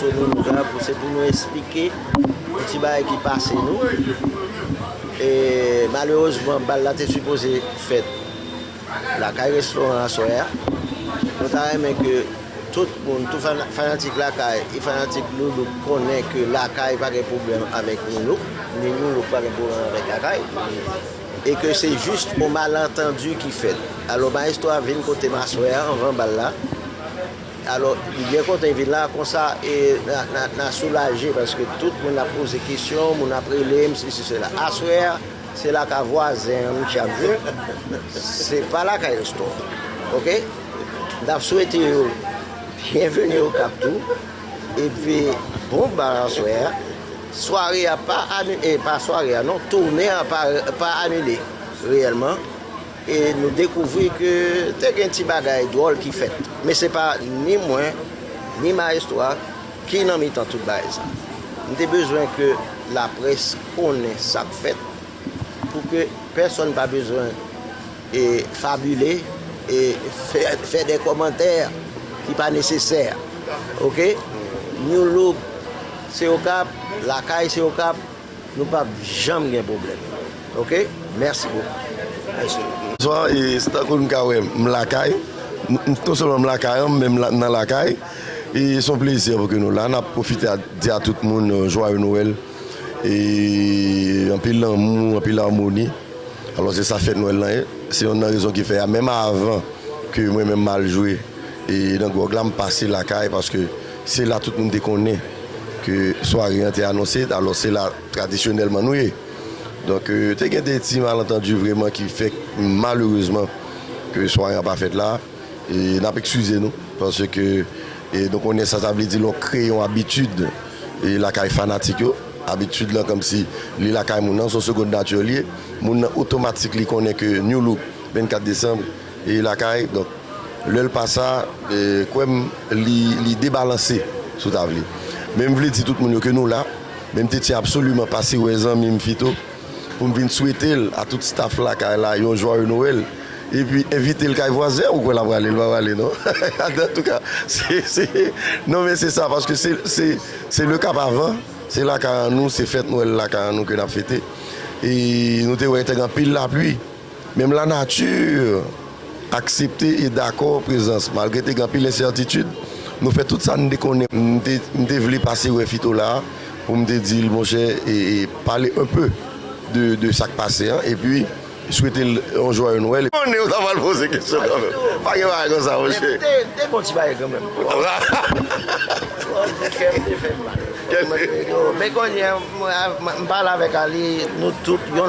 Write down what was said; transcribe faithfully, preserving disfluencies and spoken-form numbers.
Sou nou la pou se pou nou eksplike yon ti bagay ki pase nou. E malerezman, bal la te sipoze fèt lakay restoran aswè a. Nou ta renmen ke tout moun, tout fana- fanatik lakay e fanatik Loulouk konnen ke lakay pa gen pwoblèm avèk Loulouk, ni Loulouk pa gen pwoblèm avèk lakay. E ke se jis yon malantandi ki fèt. Alò, mayestwo a vin kote m aswè a, anvan bal la. Alò, li byen kontan, li vin la, konsa, e, n a, n a, n a soulaje, paske tout moun ap poze kesyon, moun ap rele m, sesi, sela. Aswè a, se lakay vwazen an, misye ap jwe. Se pa lakay restoran. Oke? N ap swete yo byenveni Okap tou. Epi, bon bal aswè a. Sware a pa ani-, e, pa sware a, non, tounen an pa, pa anile, reyèlman. E nou dekouvri ke te gen ti bagay dwòl ki fèt. Men se pa ni mwen, ni mayestwo a ki nan mitan tout bagay sa. M te bezwen ke laprès konnen sa k fèt pou ke pèsonn pa bezwen e fabile e fè, fè de kòmantè ki pa nesesè. Oke? New Look se Okap, lakay se Okap, nou p ap janm gen pwoblèm. Oke? Mèsi bokou. Bonswa, e, se tankou n ka wè m lakay. M, m, non sèlman m lakay an, men m la, nan lakay. E se yon plezi pou ke nou la. N ap pwofite a, di a tout moun, e, jwaye Nwèl. E anpil lanmou, anpil amoni. Alò, se sa fèt Nwèl lan ye. Se youn nan rezon ki fè a, menm avan ke mwen menm m al jwe, e nan gwòg la, m pase lakay, paske se la tout moun te konnen ke sware an te anonse, alò se la tradisyonèlman nou ye. Donk, e, te gen de ti malantandi vrèman ki fè malerezman ke sware an pa fèt la. E n ap eskize nou, paske, e, nou konnen sa, sa vle di lè w kreye yon abitid, e, lakay fanatik yo, abitid lan kòmsi li lakay moun nan, se yon segond nati li ye. Moun nan otomatik li konnen ke New Look vennkat desanm, e, lakay, donk, lè l pa sa, e, kwè m, li, li debalanse, si w ta vle. Men m vle di tout moun yo ke nou la, men m te tyen absoliman pase wè zanmi m Fito, pou m vin swete l a tout staff lakay la yon jwaye Nwèl. Epi envite l kay vwazen, ou kwè l ap prale, l pa prale non. Antouka, se, se, non men se sa, paske se, se, se le kap avan, se lakay an nou, se fèt Nwèl lakay an nou ke n ap fete. E nou te wè te gen anpil lapli. Menm lanati aksepte e dakò prezans, malgre te gen anpil ensètitid, nou fè tout sa n te konnen. M te, m te vle pase wè Fito la, pou m te di l, monchè, e, e pale un peu de, de sa k pase an, epi swete l yon jwaye Nwèl. Konnen w ta pral poze kesyon kanmenm. Pa gen bagay konsa, monchè. Te, te bon ti bagay kanmenm. Kè m te fè m mal. Men kounye a, m, m, m pale avèk Ali, nou tout, yon